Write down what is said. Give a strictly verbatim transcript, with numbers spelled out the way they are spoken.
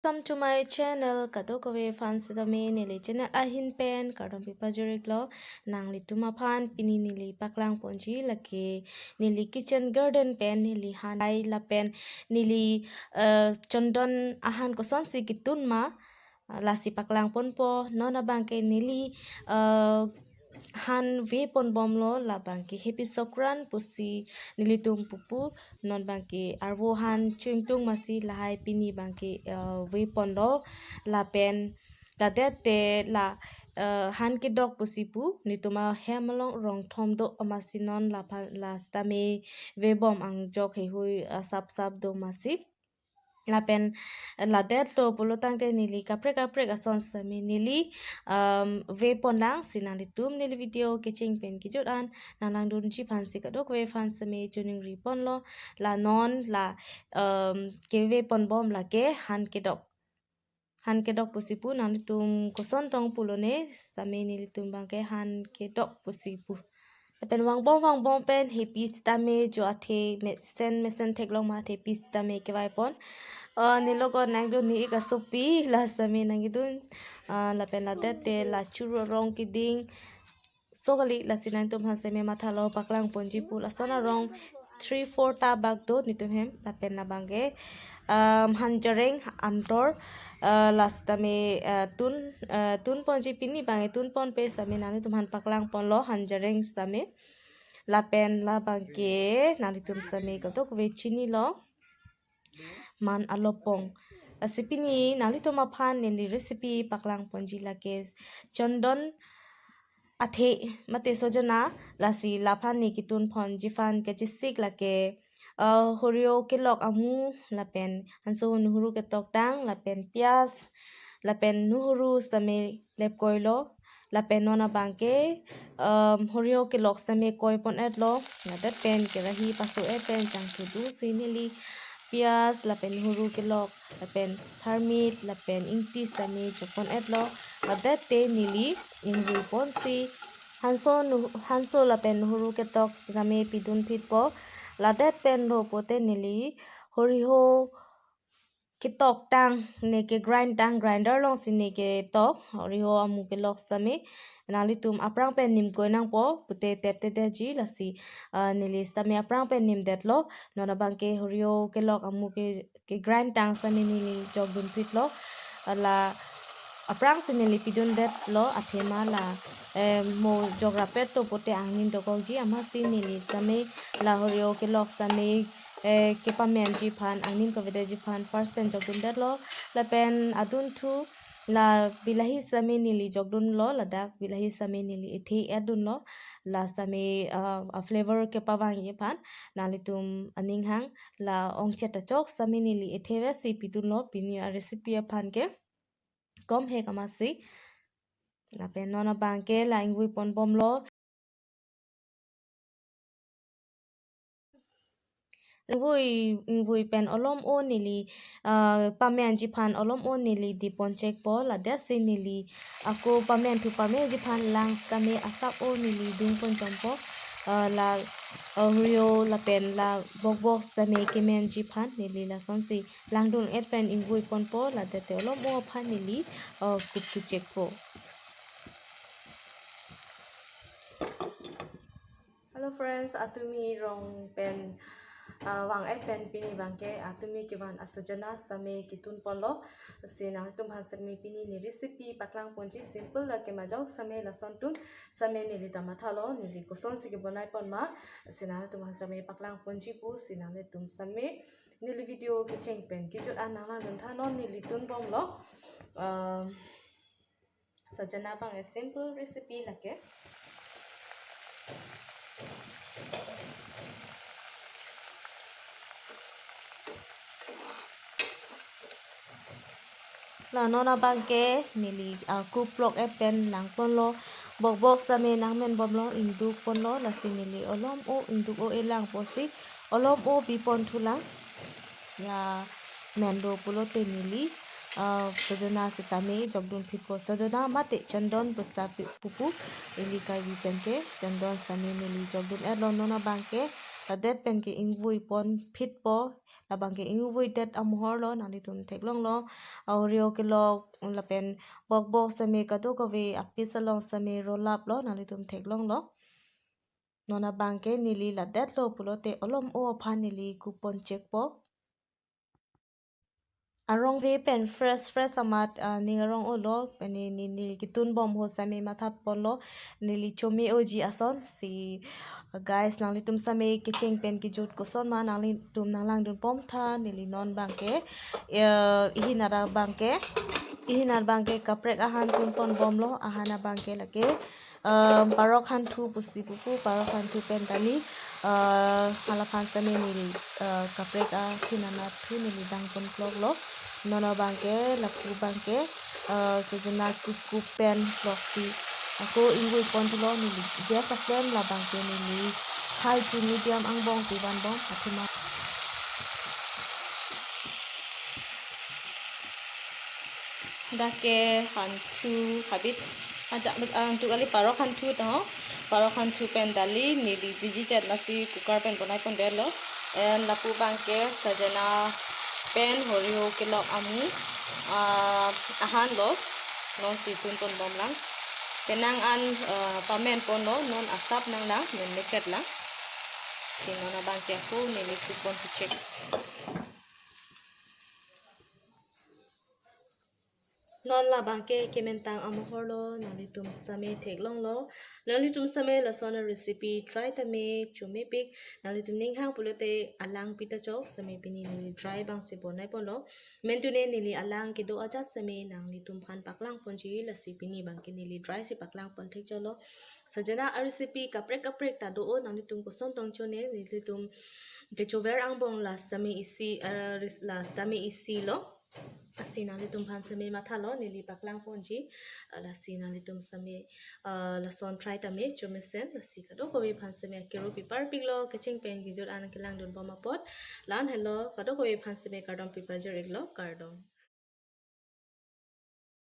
Welcome to my channel. Kadokave aphan sitame neli channel ahin pen kardom pajirlo. Nanglitum aphan pini neli paklang ponji lake neli kitchen garden pen neli han ai lapen neli, eh, chondon ahan kosonsi kitun ma, ah, lasi paklang ponpo. Non abangke neli, eh, han ve ponbomlo, labangke Happy Songkran pusi nelitum pupu. Non abangke arvo han chingtung masi lahai pini abangke, eh, ve ponlo lapen ladet te la, eh, han kedok pusi pu, netum ahem along rong thom do masi non laphan la sitame vebom angjok heihui, eh, sap sap do masi. Lapen ladet lo pulo tangte neli kaprek kaprek ason sitame neli, um, ve ponnang. Si nanglitum neli video kecheng pen kejut an nanglangdunji aphansi kadokave aphan sitame choningri ponlo. La non la, um, keve ponbom lake han kedok. Han kedok pusi pu, nanglitum koson tong pulo ne, sitame nelitum abangke han kedok pusi pu. Lapen vangbom vangbom pen hepi sitame jo athe mesen mesen theklong ma athe pi sitame kevai pon. Ah, neli logot nangdun ni ik asopi la sitame nangkedun. Ah, lapen ladet te la churu arong keding so kali, lasi nangtum aphan sitame mathalo paklang ponji pu. Lason arong three four ta bak do netum hem. Lapen labangke, um, hanjareng antor, uh, la sitame, uh, tun, uh, tun ponji pini abangke tun ponpe sitame nanglitum aphan paklang ponlo hanjareng sitame. Lapen labangke nanglitum sitame kadokave chinilo, man alopong. Lasi pini nanglitum aphan neli recipe paklang ponji lake chondon athe mate sojona, lasi laphan ne kitun ponji aphan kachesik lake, uh, horio kelok amu lapen hanso nuhuru ketoktang lapen piyaj lapen nuhuru sitame lepkoilo. Lapen non abangke, um, horio kelok sitame koi pon-etlo. Ladet pen kerahi paso-et pen changthudu si neli piyaj lapen nuhuru kelok lapen tharmit lapen ingti sitame chok pon-etlo. Ladet te neli ingvui ponsi hanso nu-, hanso lapen nuhuru ketok sitame pidun phitpo. Ladet pen lo pote neli horiho ketoktang, ne ke grind tang, grinder alongsi ne ketok, horiho amu kelok sitame nanglitum aphrang pen nimkoi nangpo pute teptedetji. Lasi, ah, neli sitame aphrang pen nimdetlo. Non abangke horiho kelok amu ke, ke grind tang sitame neli jokdun phitlo. La aphrangsi neli pidundetlo athema la, eh, mo jok rapet to pote angnin dokokji, amatsi neli sitame la horiho kelok sitame, eh, kepamenji aphan, angnin kavedetji aphan first pen jokdundetlo. Lapen adunthu la bilahi sitame neli jokdunlo, ladak bilahi sitame neli ethe-etdunlo. La sitame, ah, a-flavor kepavangji aphan. Nanglitum aning hang la ongchet achok sitame neli ethevesi pidunlo pini a-recipe aphan ke. Kom hek amatsi. Lapen non abangke la ingvui ponbomlo. Ingvui, ingvui pen olom-o neli, ah, pamenji aphan olom-o neli dipon chekpo, ladetsi neli ako pamenthu pameji aphan lang sitame asap-o neli dungpon chompo, ah, la, ah, horiho lapen la bokbok sitame kemenji aphan neli lasonsi langdun-et pen ingvui ponpo, ladet te olom-o aphan neli, ah, kupthu chekpo. Hello friends, atumi rong pen, ah, vang-et pen pini abangke atumi kevan asojona sitame kitun ponlo. Si nangtum aphan sitame pini ne recipe paklang ponji, simple lake majok sitame lason tun sitame neli ta mathalo, neli kosonsi kebonai pon ma. Si nangtum aphan sitame paklang ponji pu, si nangtum sitame neli video kecheng pen kejut an nanglangdun tha. Non neli tunbomlo. Ah, sojona abang a simple recipe lake. La non abangke neli, ah, kuplok-et pen langponlo, bokbok sitame nangmenbomlo, ingduk ponlo, lasi neli olom-o ingduk-o-e lang pusi olom-o bipon thulang. Ya, men do pulote neli, ah, sojona sitame jokdun phitpo, sojona mate chondon pusa pi-, pupu ili Karbi penke chondon sitame neli jokdun-etlo. Non abangke ladet pen ke ingvui pon phitpo, labang ke ingvui det amohor lo, nanglitum theklonglo. Oreo kelok lapen bokbok seme kadokave apiece along seme rolap lo, nanglitum theklonglo. Non abang ke neli ladet lo pulote olom o aphan neli kupon chekpo. Arong ve pen fresh fresh amat, ah, ning arong olo, pen ne, ne, neli ketun bom ho seme matha ponlo, neli chome oji ason si, ah, guys, nanglitum seme kecheng pen kejut koson ma nanglitum nanglangdun pom tha, neli non abang ke, eh, ihinara abang ke, ihinar abang ke kaprek ahan tun pon bomlo, ahan abang ke lake, um, parok hanthu pusi pupu, parok hanthu pen tani, uh, halaphan seme neli, uh, kaprek ahin anat thu neli dang pon klok lo. Non abang ke, lapu abang ke, uh, sajena kuku pen klok si. Ako ingvui pon thulo neli. Gas a flame labang ke neli high to medium angbong si van bom, athema. Dak ke hanthu habit. Aja, ah, antu kali parok hanthu to. Parok hanthu pen dali neli jiji chet lasi cooker pen bonai pon detlo. En lapu abang ke sajena pen oreo kelok amu, ah, ahan lo. Non si tun pon bom lang. Penang an, ah, pamen ponlo, non asap nanglang, non mechet lang. Si non abang ke ako neli kupon chek. Non labang ke kementang amohor lo, nanglitum seme theklonglo. Nanglitum seme lason a recipe try tame, chomepik. Nanglitum ninghang pulote alang pita chok, seme pini neli dry abang si bonai ponlo. Mentune neli alang kedo ajat seme nanglitum aphan paklang ponji, lasi pini abang ke neli dry si paklang pon thek cholo. Sajena a recipe kaprek kaprek ta do o, nanglitum koson tong chone, nanglitum kechover angbong la seme isi, eh, ris-, la seme isi lo. Lasi nanglitum aphan seme matha lo, neli paklang ponji, eh, lasi nanglitum seme, eh, lason try tame, chomesen, lasi kadokave aphan seme akero pi parpik lo, kecheng pen kejut an kelangdun bom apot, la-an helo, kadokave aphan seme kardom pi pajir ik lo, kardom.